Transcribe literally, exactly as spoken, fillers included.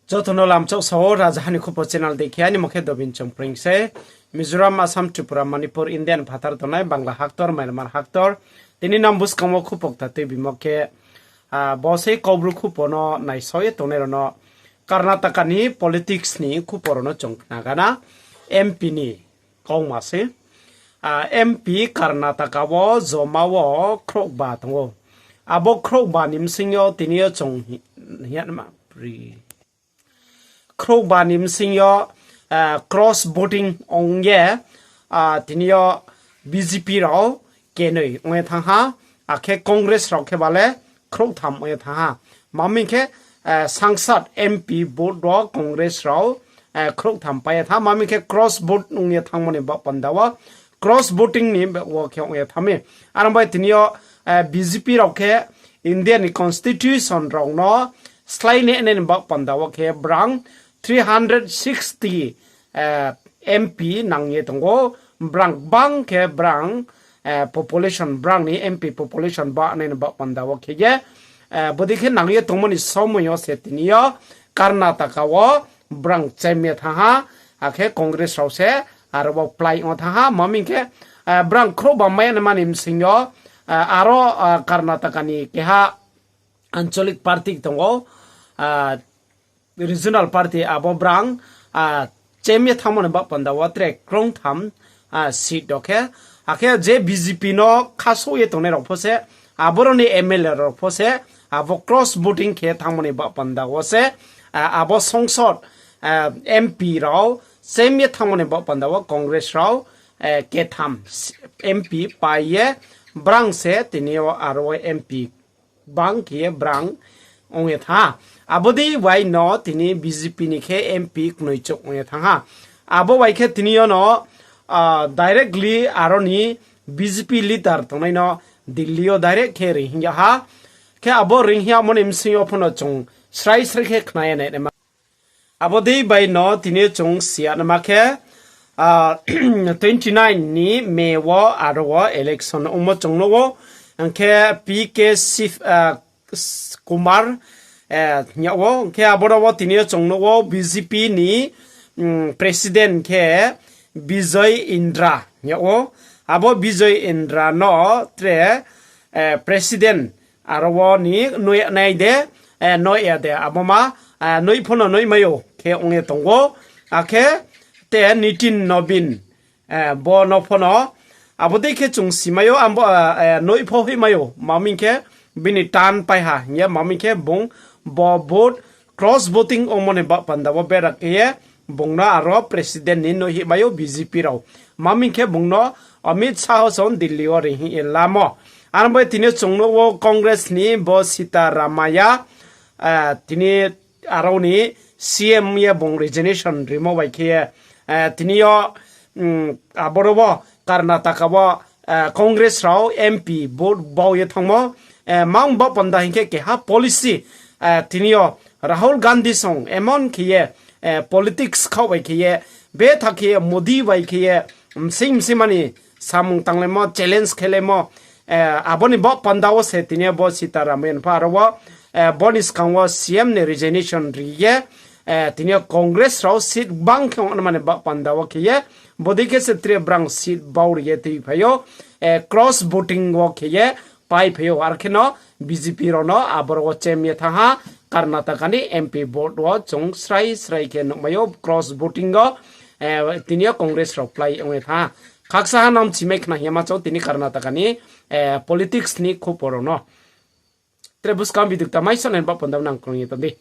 Joto no lamchouh sao, Rajaha ni Khupo channel dei khe, aini mo khe Dobin Chongpreng se. Mizoram, Assam, Tripura, Manipur, India ni phathar tongnai, Bangla haktor, Myanmar haktor. Tini nang buskang wo khupo kta tuibimo khe, bo sei Kaubru khupo no naisao ye tongnai rao no Karnataka ni politics ni khupo rao no chung khna gana. M P ni kauma se. M P Karnataka wo joma wo khrouhba tong ou. Abo khrouhba ni bsing yo tini yo chung hi-, hing ya nama pri. Khrouhba ni bsing yo cross voting ong ye, tini yo B J P rao kenoi ong ye thanng ha, akhe Congress rao khe ba le khrouhtham ong ye thanng ha. Ma hing khe, sangsad M P vote wo Congress rao khrouhtham pai ye thanng ha. Ma hing khe cross vote ong ye thanngmo ni baoh panda wo, cross voting ni wo khe ong ye thanng mi. Aro bai tini yo B J P rao khe India ni constitution rao no slái nai nai ni baoh panda wo khe brang three hundred sixty M P nang ye tong ou, brang gbang khe brang population, brang ni M P population ba nai ni baoh panda wo khe ye, bodei khe nang ye tongmo ni somoi yo se tini yo Karnataka wo brang chem ye thanng ha, akhe Congress rao se aro wo plái ong thanng ha. Ma hing khe, brang khrouhba mai ya nai mani bsing yo, aro Karnataka ni keha ancholic party tong ou, regional party, abo brang chem ye thanngmo ni baoh panda wo tre krungtham seat rao khe. Akhe je B J P no khasouh ye tongnai rao pho se, aboro ni M L A rao pho se, abo cross voting khe thanngmo ni baoh panda wo se, abo songsod M P rao chem ye thanngmo ni baoh panda wo Congress rao ketham M P pai ye, brang se tini yo aro wo M P bang khe ye brang ong ye thanng ha. Abo dei bai no tini B J P ni khe M P knoi chouh ong ye thanng ha. Abo bai khe tini yo no directly aro ni B J P leader tongnai no Delhi yo direct khe reing hing yag ha. Khe abo reing hing yagmo ni bsing yo pho no chung srai srai khe khna ye nai nai ma. Abo dei bai no tini yo chung si ya nama khe, twenty nine ni May wo aro wo election ongmo chung nuh ou. Hing khe P K Kumar hing yag ou. Hing khe aboro wo tini yo chung nuh ou B J P ni president khe Bijoy Indra hing yag ou. Abo Bijoy Indra no tre president aro wo ni noi nai de, noi ya de, abo ma, noi pho no noihmai ou khe ong ye tong ou. Akhe te Nitin Nobin, bo no pho no abo dei khe chung simai ou, abo, noi pho hoihmai ou, ma hing khe bini tan pai ha hing ye, ma hing khe bung bo vote, cross voting ongmo ni baoh panda wo bera khe ye, bung no aro president ni noihmai ou B J P rao. Ma hing khe bung no Amit Shah song Delhi wo reing hing ye lamo. Aro bai tini yo chung nuh ou Congress ni bo Sitaramaya, tini aro ni C M ye bung resignation rimo bai khe ye, tini yo, aboro wo Karnataka wo Congress rao M P vote bau ye thanngmo, mang baoh panda hing khe keha policy, tini yo Rahul Gandhi song emon khe ye politics khaoh bai khe ye, betha khe ye Modi bai khe ye, bsing bsing mani samung tanglaimo, challenge khelaimo, abo ni baoh panda wo se tini yo bo Sitaramaya pho aro wo, bo ni skang wo C M ni resignation ri ye, tini yo Congress rao seat gbang khe ong nai mani baoh panda wo khe ye, bodei khe se tre brang seat bau ri ye tuiphai ou, cross voting wo khe ye paiphai ou, ar khe no B J P rao no aboro wo chem ye thanng ha, Karnataka ni M P vote wo chung srai srai khe nuhmai ou cross voting wo, tini yo Congress rao plái ong ye thanng ha. Khaksa ha nang chimai khna hing ye ma chou tini Karnataka ni politics ni khupo rao no. Tre buskang video kta mai sonai ni baoh panda nang krung ye tong di.